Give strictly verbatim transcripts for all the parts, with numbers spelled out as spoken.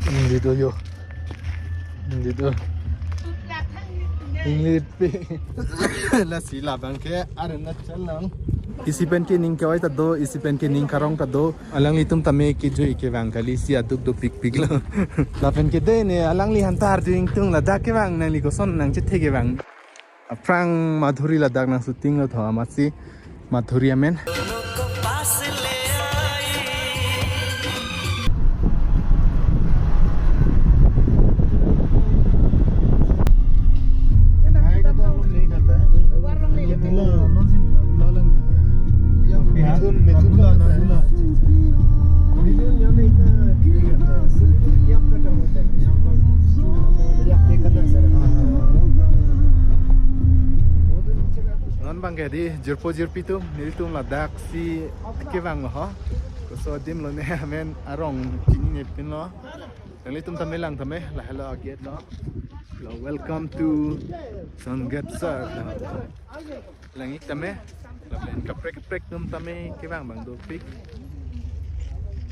Hindi do yo. Hindi do. Hindi pi. Lasi labang ke Arunachal nang. Isi pen ke ning ke-oi ta do, isi pen ke ning karong ta do. Alanglitum tame kejui kevang kali, isi aduk dopikpik lo. Lapen ke de ne alangli hantar jui ingtung, ladak kevang nangli koson nangchethe kevang. Aphrang Madhuri ladak nang shooting lo tho, amatsi Madhuri amen. Non bang ke di jirpo jirpi atum, nelitum ladak si kevang ho. Koso adim lo ne amen arong chinine pinlo. Nanglitum tame lang tame, lahelo agate lo. Lo, "Welcome to Samgetsar." Lang-ik tame, lapen kaprek kaprek atum tame kevang abang dopik.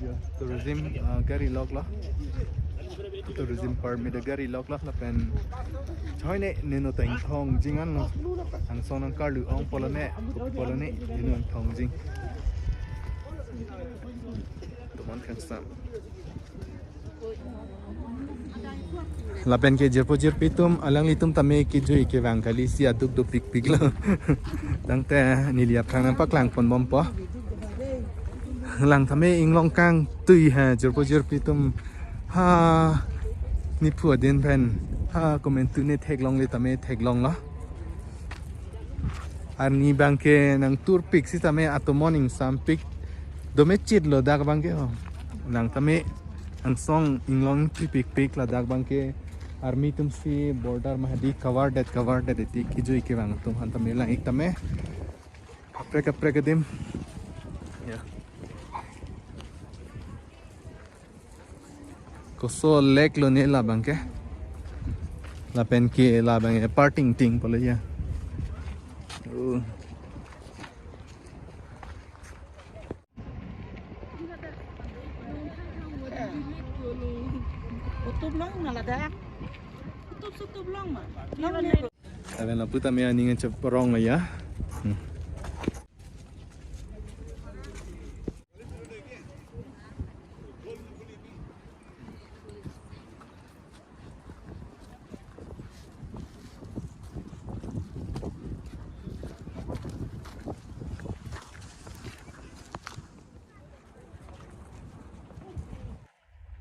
Yo, tourism, ah, gari lok lo. Tourism permit gari lok lo, lapen choi ne neno ta ingthong jing an lo. Angsong nang karlu ong pulo ne, pulo ne neno ingthong jing. Tomon kangsam. Lapen ke jirpo jirpi atum, alanglitum tame kejui kevang kali, isi aduk dopikpik lo. Tangte neli aphrang nangpaklang ponbompo. Lang tame inglong kangtui ha, jirpo jirpi atum. Ha, nephu adin pen. Ha, komantu ne theklongle tame theklong lo. Arni bang ke nang turpik sitame atomon ingsampik. Domechit lo dak bang ke ho. Nang tame angsong inglong ingthuipikpik ladak bang ke army atum si border mahadi kavardet kavardet eti kejui kevang atum aphan tame lang-ik tame. Kaprek kaprek adim. Ya. Koso lake lo ne labang ke. Lapen ke labang ke parting ting pulo ya. Oh. Utup long ma ladak. Utup sutup long ma. Long ne. Lapen lapu tame aning cheparong lo ya. Hmm.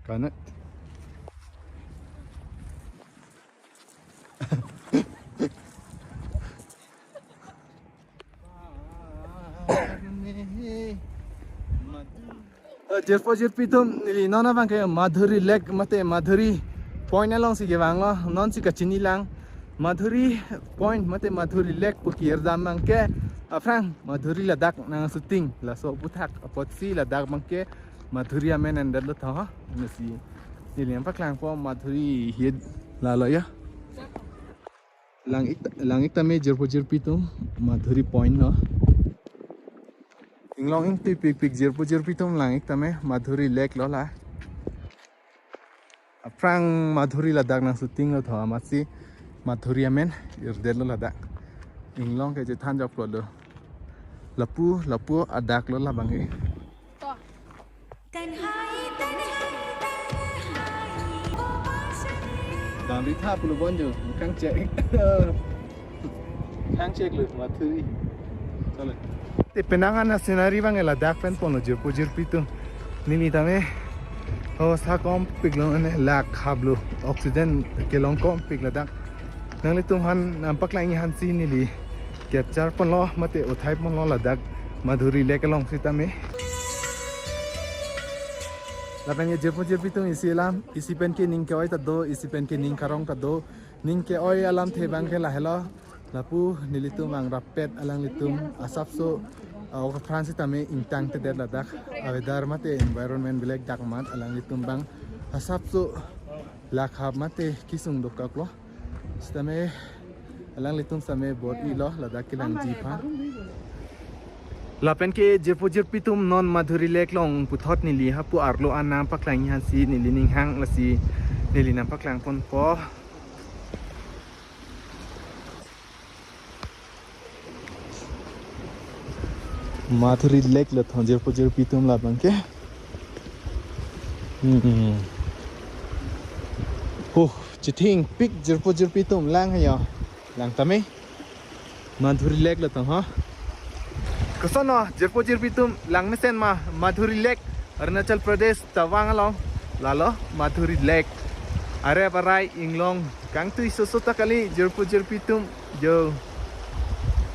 Kanak. Eh, jirpo jirpi atum, neli non abang ke Madhuri Lake mate Madhuri Point along si kevang lo, non si kachini lang. Madhuri Point mate Madhuri Lake pu kirdam abang ke aphrang Madhuri ladak nang shooting, laso aphuthak apotsi ladak abang ke Madhuri amen endet lo tho. Nasi neli nangpaklangpo Madhuri hiet lalo ya. Lang-ik, lang-ik tame jirpo jirpi atum, Madhuri Point lo. Inglong ingthuipikpik jirpo jirpi atum, lang-ik tame Madhuri Lake lo la. Aphrang Madhuri ladak nang shooting lo tho, amatsi Madhuri amen irdet lo ladak. Inglong ke chethan joklo lo. Lapu, lapu adak lo labang ke. Damri tha pulo bonjo, kangchek. Kangchek lo, Madhuri. Chalo. Te penang an scenery abang ladak pen ponlo jirpo jirpi atum. Neli tame. Oh, sa kompik lo ne lak hap lo. Oxygen kelong kompik ladak. Nanglitum aphan nangpaklang-ik aphan si neli capture ponlo mate uthai ponlo ladak Madhuri Lake along sitame. Lapen ke jirpo jirpi atum isi alam, isi pen ke ning ke-oi ta do, isi pen ke ning karong ta do, ning ke-oi alamthe abang ke lahelo, lapu nelitum abang rapet alanglitum asapso, ah, ok aphrang sitame ingtangtedet ladak, ah, weather mate environment belek dak amat alanglitum abang asapso lak hap mate kesung dokok lo. Sitame alanglitum sitame bor-ilo ladak kelangji aphan. Lapen ke jirpo jirpi atum, non Madhuri Lake along puthot neli hapu arlo an nangpaklang hansi neli ning hang, lasi neli nangpaklang ponpo. Madhuri Lake lo tho jirpo jirpi atum labang ke. Hmm. Huh, chithing pik jirpo jirpi atum, lang hayo. Lang tame. Madhuri Lake lo tho ho. Koson ho, jirpo jirpi atum, lang mesen ma, Madhuri Lake, Arunachal Pradesh, Tawang along, lalo Madhuri Lake. Arep arai inglong kangtui soso ta kali, jirpo jirpi atum, jo.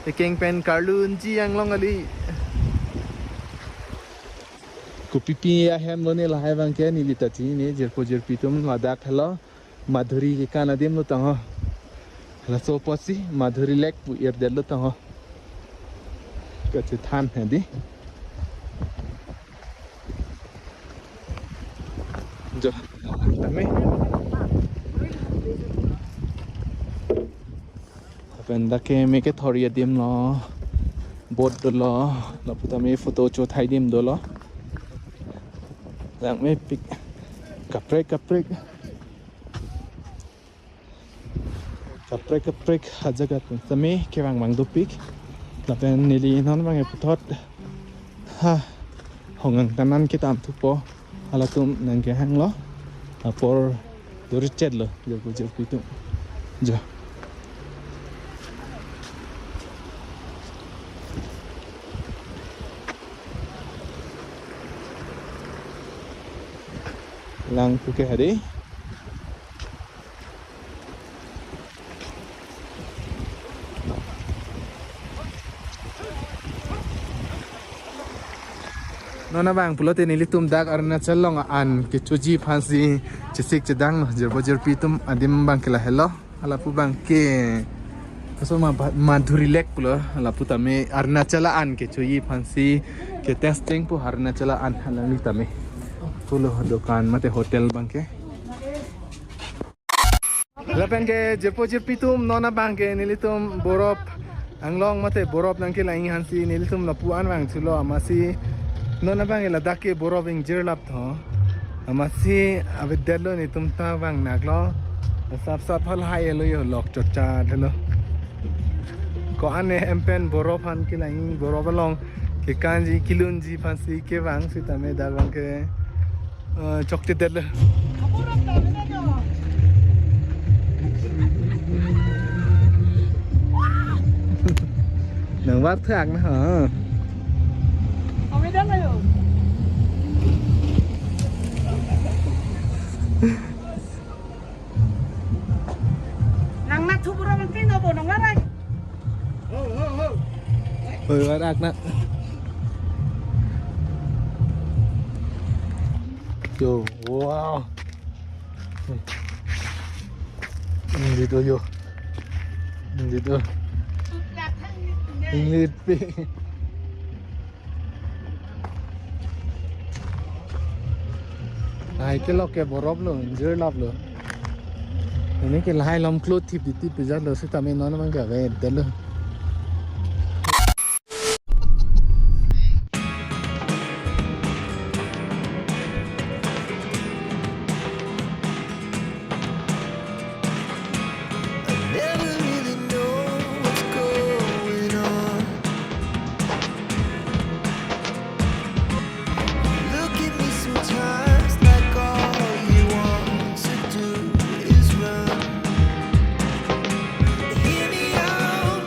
Ekeng pen karlunji anglong kali. Kopipi ahem lo ne lahai abang ke, neli ta chinine, jirpo jirpi atum, ladak helo. Madhuri kekan adim lo tang ho. Laso apotsi Madhuri Lake pu irdel lo tang ho. Kachethan hedi. Jo. Tame. Lapen dak ke me kethori adim lo. Boat dolo. Lapu tame photo chothai adim dolo. Lang mepik. Kaprek kaprek. Kaprek kaprek ajaga pen tame kevang abang dopik. Lapen neli non abang eputhot. Ha. Hongang tanan ketam thupo. Halatum nangkehang lo. Apor duri chet lo. Jirpo jirpi atum. Jo. Lang puke hari. Non abang pulote nelitum dak Arunachal along an kechoji aphansi chesik chedang lo, jirpo jirpi atum, adim abang ke lahelo. Halapu abang ke, koson ma, Madhuri Lake pulo, halapu tame Arunachal an kechoji aphansi ke testing pu Arunachal an alangli tame. Pulo dokan mate hotel abang ke. Lapen ke jirpo jirpi atum, non abang ke nelitum borop anglong mate borop nangkelang hansi nelitum lapu an vangthulo, amatsi non abang ke ladak ke borop ingjirlap tho. Amatsi avedetlo, netum ta vangnak lo. Sap sap halahai lo, yo lok chotcha delo. Ko-an ahem pen borop aphan kelang, borop along kekanji kelunji aphansi kevang sitame dak abang ke, eh, chokche detlo. Nang warthak na ha. Nang na thup rong tin obo nang warai. Oi, warak na. Yo, wow. Hindi to yo. Hindi to. Hindi pi. Lahai kelok ke borop lo, ingjirlap lo. Ini ke lahai lom klo thip di thip pijat lo, sitame non abang ke avedetlo. I never really know what's going on. Look at me sometimes like all you want to do is run. Hear me out,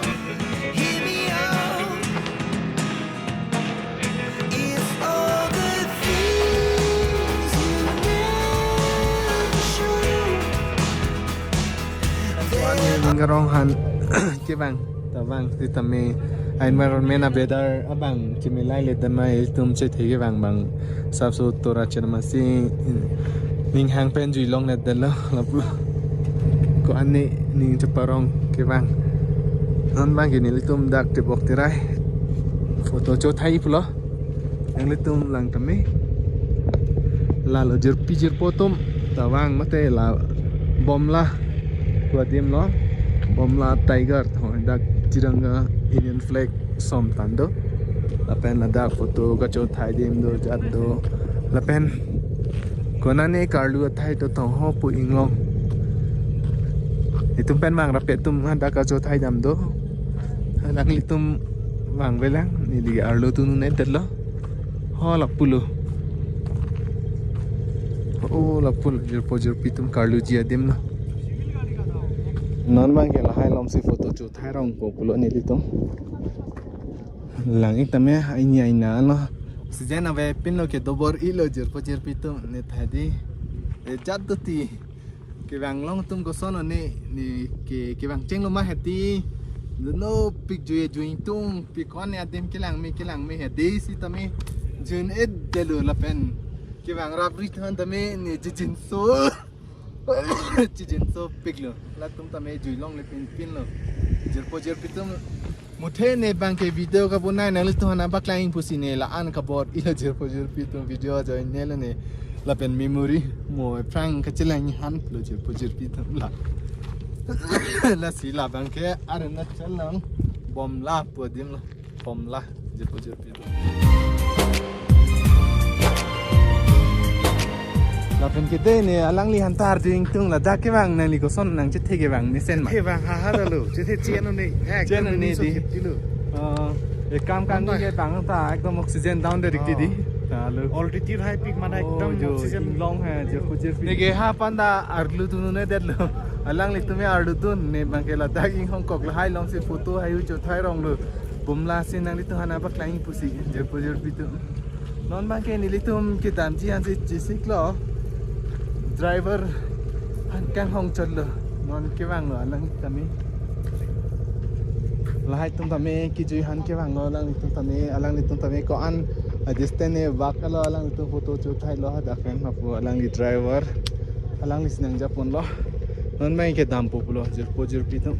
hear me out. It's all the things you never show. Wan ni Mingarong aphan kevang, ta vang sitame environment avedar abang chimilai le damai tum chethe kevang abang sapso tora chen amatsi ning hang pen jui longledetlo lapu. Ko-an ne ning cheparong kevang. Non abang ke nelitum dak tebok terai photo chothai pulo. Nanglitum lang tame. Lalo jirpi jirpo atum, ta vang mate la Bomla pu adim lo. Bomla Tiger tho, dak Tiranga Indian flag som tando. Lapen ladak photo kachothai adim do, jat do. Lapen konane karlu athai to tong ho pu inglong. Itum pen vang rapet atum hadak kachothai dam do. Hadak ilitum vangvelang, neli arlo tunu ne detlo. Ho lapulo. O lapulo, jirpo jirpi atum karluji adim lo. Non abang ke lahai alomsi photo chothai rong po pulo nelitum. Lang-ik tame aini aina lo. Oxygen avepinlo, ke dobor-ilo jirpo jirpi atum, ne thadi. E jat do ti. Kevang along atum koson lo ne, ne ke, kevang chenglo ma hedi. Dunopik jui jui tung, pi ko-an adim kelang me, kelang me hedi sitame. Jun-et detlo lapen. Kevang rapri than tame ne jijinso. Chijinsopiklo. Latum tame jui longle pinpinlo. Jirpo jirpi atum. Muthe ne abang ke video kabonai nanglitum aphan nangpaklang pusi ne la-an kabor-ilo jirpo jirpi atum, video ajoine lo ne. Lapen memory mo aphrang kachelang han lo jirpo jirpi atum la. Lasi labang ke Arunachal along Bomla pu adim lo. Bomla, jirpo jirpi atum. Lapen kede ne alangli aphan ta arju ingtung, ladak kevang nangli koson nangchethe kevang mesen ma? Kevang ha ha dalo, chethe cheno ne. Cheno ne di. Kheti lo. Oh, ekam kangni ke bang ta ekdom oxygen down de dik di. Oh. Dalo. Altitude high peak mana ekdom jo, oxygen. Inglong hai, jirpo jirpi. Ne ke ha panda arlu tunu ne detlo. Alanglitum arlu tun ne abang ke ladak inghong kok lahai alomsi photo hayu chothai ronglo. Bomla si nanglitum aphan nangpaklang pusi, jirpo jirpi atum. Non abang ke nelitum kedamji ansi chesiklo. Driver aphan kanghong chotlo. Non kevanglo alang tame. Lahai atum tame kejui aphan kevanglo, alanglitum tame, alanglitum tame ko-an a distance ne bak lo, alanglitum photo chothailo hadak pen, lapu alangli driver. Alangli si nangjaponlo. Non abang ke dampo pulo, jirpo jirpi atum.